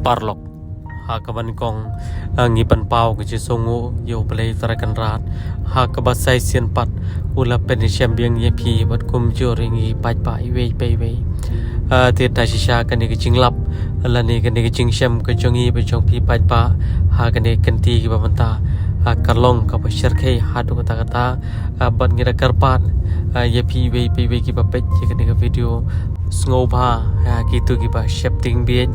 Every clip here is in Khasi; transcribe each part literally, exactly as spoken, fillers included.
Paralok, ha kaba nyngkong, ah, ngi pynpaw ka jingsngewnguh ïa U Blei Trai Kynrad, ha kaba sa shisien pat u la pynshem biang ïa phi bad kumjuh ïa ngi paidbah iwei pa iwei. Ah, te da shisha kane ka jinglap lane kane ka jingshem ka jong ngi bad jong phi paidbah ha kane ka kynti kaba mynta, ah, ka long kaba shyrkhei haduh katta katta, ah, bad ngi da kyrpad, ah, ïa phi iwei pa iwei kiba peit ïa kane ka video, sngewbha, ah, kito kiba sheptieng bieit,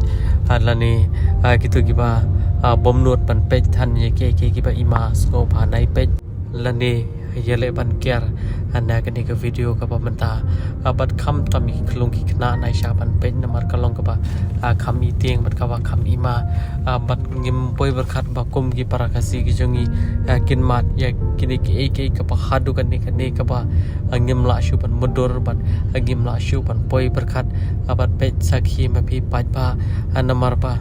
ah, lane, ah, kito kiba, ah, bym nud ban peit than ïa kiei kiei kiba i ma, sngewbha nai peit lane ïaleh ban kiar, ah, na kane ka video kaba mynta, ah, bad khamtam ïa ki khyllung ki khynnah nai shah ban peit namar ka long kaba, ah, kham i tieng bad kaba kham i ma, ah, bad ngim poi pyrkhat ba kum ki para Khasi ki jong ngi, ah, kin mad ïa kine kiei kiei kaba haduh kane kane kaba, ah, ngim lah shuh ban mutdur bad, ah, ngim lah shuh ban poi pyrkhat, ah, bad peit sakhi ma phi paidbah, ah, namar ba